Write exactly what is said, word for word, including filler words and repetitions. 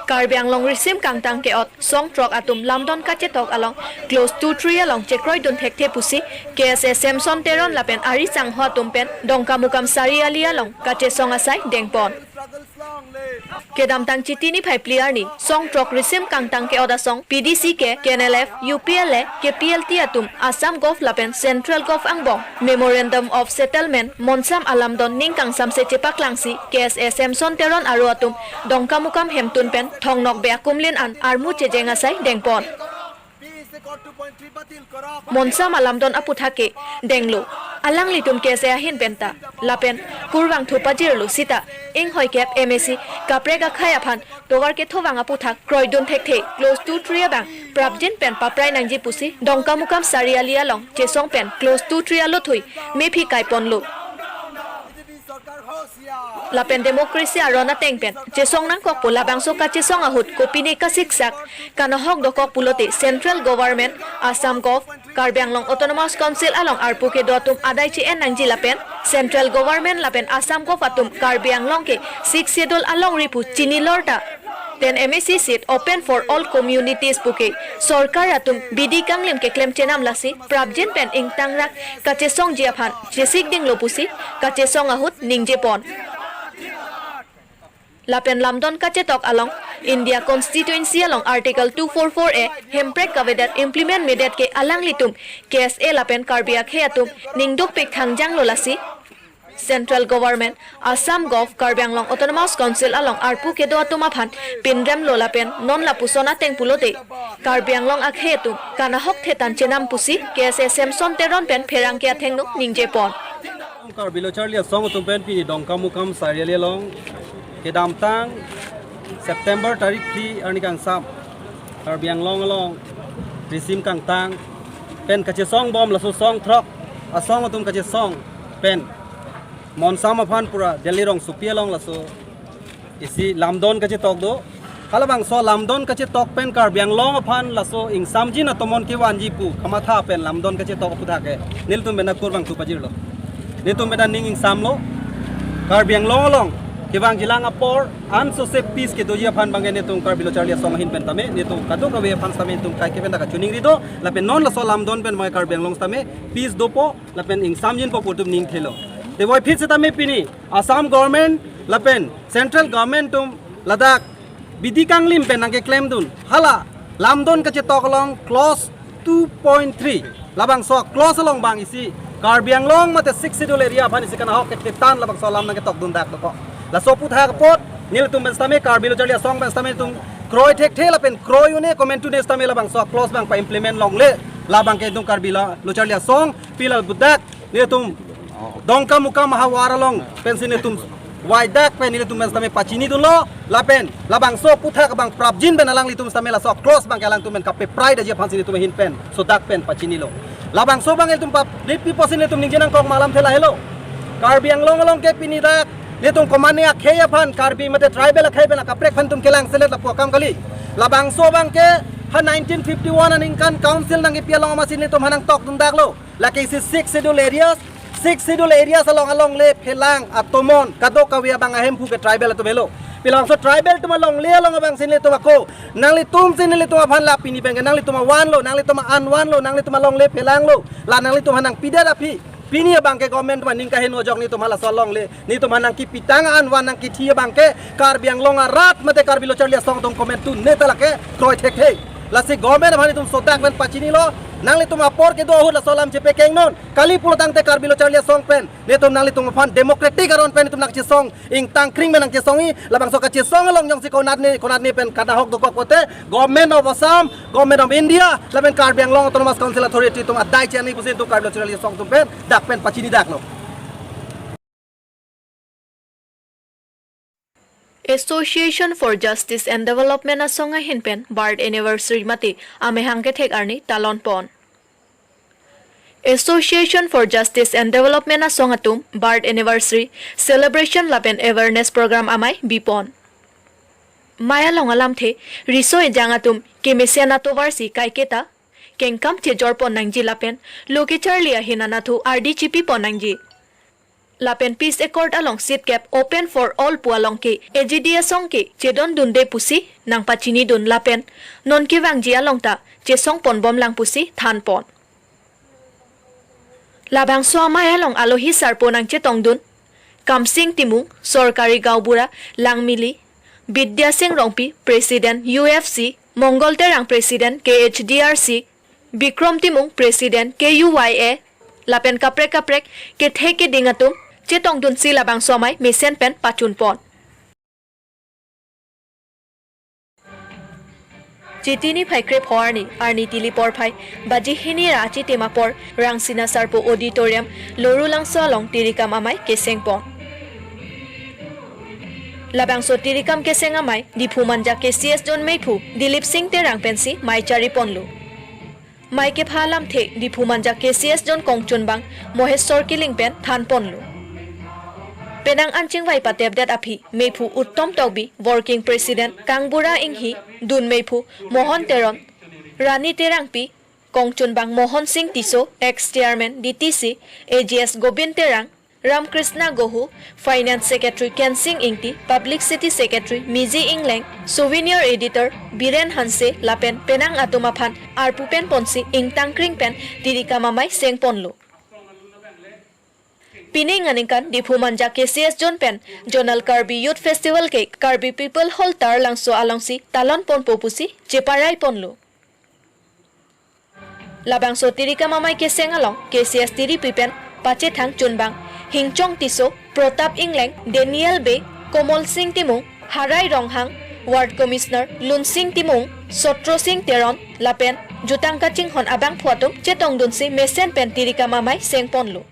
Karbi Anglong risim kangtang ke-ot song throk atum lamdon kachetok along clause two three along chekroidun thekthe pusi K S A Samson Teron lapen ari sangho atum pen Dongkamukam Sariali along kachesong asai dengpon. Kedamtang Chiti niphai phli arni song throk risim kangtang ke-ot asong P D C K, K N L F, U P L A, K P L T atum Assam Gov lapen Central Gov angbong Memorandum of Settlement monsam alamdon ning kangsamse chepaklangsi K S A Samson Teron aro atum Dongkamukam hemtun pen thongnokbe akumlin an armu chejeng asai dengpon. Monsam alamdon aputhak ke denglo. Alanglitum K S A ahin penta lapen kurvangthu pajirlo sita inghoi kep M A C kaprek akhei aphan tovar kethovang aputhak kroidun thekthe clause two three abang prapjin pen paprai nangji pusi Dongkamukam Sariali along chesong pen clause two three alothui mephi kaiponlo. Lapen democracy aron ateng pen chesong nangkok pu labangso kachesong ahut kopine kasiksak kanahok dokok pulote Central Government, Assam Gov, Karbi Anglong Autonomous Council along arpu kedo atum adai che-en nangji lapen Central Government lapen Assam Gov atum Karbi Anglong ke Sixth Schedule alongri pu chinilor ta ten M A C seat open for all communities puke sorkar atum bidi kanglim keklem chenam lasi prapjin pen ingtangrak kachesongji aphan chesik dinglo pusi kachesong ahut ningjepon. Lapen lamdon kachetok along India Constituency along Article two four four A hemprek kavedet implement medet ke alanglitum K S A lapen Karbi akhei atum ningdukpik thangjanglo lasi Central Government, Assam Gov, Karbi Anglong Autonomous Council along arpu kedo atum aphan pinremlo lapen non lapuson ateng pulote Karbi Anglong akhei atum kanahok thetan chenam pusi K S A Samson Teron pen pherangke athengno ningjepon. Karbi Lo Charli Asong atum pen pini Dongkamukam Sariali along kedamtang September tarik phli arni kangsam Karbi Anglong along risim kangtang pen kachesong bom laso song throk asong atum kachesong pen monsam aphan pura Delhi rongsopi along laso isi lamdon kachetok do. Halabangso lamdon kachetok pen Karbi Anglong aphan laso ingsamjin atomon kevanji pu kamatha pen lamdon kachetok aputhak ke nelitum bena kurvangthu pajirlo. Nelitum bena ning ingsamlo. Karbi Anglong along kevangjilang apor ansose peace kedoji aphan abangke nelitum Karbi Lo Charli Asong ahin pen tame nelitum kadokave aphan tame nelitum kaike pen ta kachiningri do. Lapen non laso lamdon pen mai Karbi Anglong tame peace dopo lapen ingsamjinpo pu nelitum ning thelo. Te voiphit setame pini Assam Government lapen Central Government atum ladak bidi kanglim pen nangkeklemdun hala lamdon kachetok along clause two point three labangso clause along abang isi Karbi Anglong mate Sixth Schedule area aphan isi kanahok kethetan labangso alam nangketokdun dak dokok. Laso aputhak apot nelitum pen setame Karbi Lo Charli Asong pen setame nelitum kroi thekthe lapen kroi un-e komantu ne setame labangso clause abang pa-implement longle labangke nelitum Karbi la Lo Charli Asong pila budak nelitum Dongkamukam havar along pensi nelitum waidak pen nelitum pen setame pachinidunlo lapen labangso aputhak abang prapjin pen alanglitum setame laso clause abangke alangtum pen kapeprai daji aphansi nelitum ahin pen sodak pen pachinilo. Labangso abang nelitum pap lipi posi nelitum ningje nangkok ma alamthe lahelo. Karbi Anglong along ke pini dak nelitum komane akhei aphan Karbi mate tribal akhei pen akaprek aphan nelitum kelang selet lapu akam kali. Labangso abangke ha nineteen fifty-one aningkan council nangkepi along amatsi nelitum ha nangtokdun daklo. Lake isi Sixth Schedule areas, Sixth Schedule areas along alongle phelang atomon kadokave abang ahemphu ke tribal atum helo. Pilangso tribal atum alongle along abangsi nelitum ako nanglitumsi nelitum aphan la pini abangke nanglitum avanlo, nanglitum a-an vanlo, nanglitum alongle phelanglo, la nanglitum ha nangpidet aphi. Pini abangke government atum aning kaheno ajok nelitum halaso alongle nelitum ha nangkipitang an van nangkithi abangke Karbi Anglong arat mate Karbi Lo Charli Asong atum komantu ne ta lake kroi thekthe. Lasi government aphan nelitum sodak pen pachinilo, nanglitum apor kedo ahut laso alam chepekengnon. Kali pulotangte Karbi Lo Charli Asong pen nelitum nanglitum aphan democratic aron pen nelitum nangchesong, ingtang kring pen nangchesongji. Labangso kachesong along jongsi konatne konatne pen kanahok dokok pote Government of Assam, Government of India lapen Karbi Anglong Autonomous Council Authority atum adai chani pusi nelitum Karbi Lo Charli Asong atum pen dak pen pachini daklo. Association for Justice and Development asong ahin pen birth anniversary mate amehang kethek arni talon pon. Association for Justice and Development asong atum birth anniversary celebration lapen awareness program amei bipon. Mei along alamthe riso ejang atum kemesen atovarsi kaiketa kengkam chejorpon nangji lapen lo kecharli ahin anatthu ardi chipipon nangji. Lapen Peace Accord along seat kep open for all pu along ke A G D asong ke chedondunde pusi nangpachinidun lapen non kevangji along ta chesongpon bomlang pusi thanpon. Labangso amei along alohi sarpo nangchetongdun Kamsing Timung, Sorkari Gaonbura Langmili, Bidya Sing Rongpi, President U F C, Mongol Terang, President K H D R C, Bikrom Timung, President K U Y A, lapen kaprek kaprek kethe keding atum chetongdunsi labangso amei mesen pen pachunpon. Chiti niphai krepho arni, arni tili porphai baji hini ra achitim apor Rangsina Sarpo Auditorium, Lorulangso along tirikam amei kesengpon. Labangso tirikam keseng amei Diphu Manja K C S Zone meiphu Dilip Sing Terang pensi mei chariponlo. Mei kepha alamthe Diphu Manja K C S Zone kongchunbang Mohesor Killing pen thanponlo. Penang an chingvai patepdet aphi meiphu Uttom Tokbi, Working President Kangbura Inghi, dun meiphu Mohon Teron, Rani Terangpi, kongchunbang Mohon Sing Tisso, Ex Chairman D T C, A G S Gobind Terang, Ramkrishna Gohu, Finance Secretary Kensing Ingti, Publicity Secretary Miji Engleng, Souvenir Editor Biren Hanse lapen penang atum aphan arpu penponsi ingtangkring pen tirikam amei sengponlo. Pining aningkan Diphu Manja K C S Zone pen Zonal Karbi Youth Festival ke Karbi People Hall Taralangso alongsi talonponpo pusi cheparaiponlo. Labangso tirikam amei keseng along K C S tiripi pen pachethang chunbang Hingchong Tisso, Protap Engleng, Daniel Bey, Komol Sing Timung, Harai Ronghang, Ward Commissioner Lunsing Timung, Sotro Sing Teron lapen jutang kachinghon abangphu atum chetongdunsi mesen pen tirikam amei sengponlo.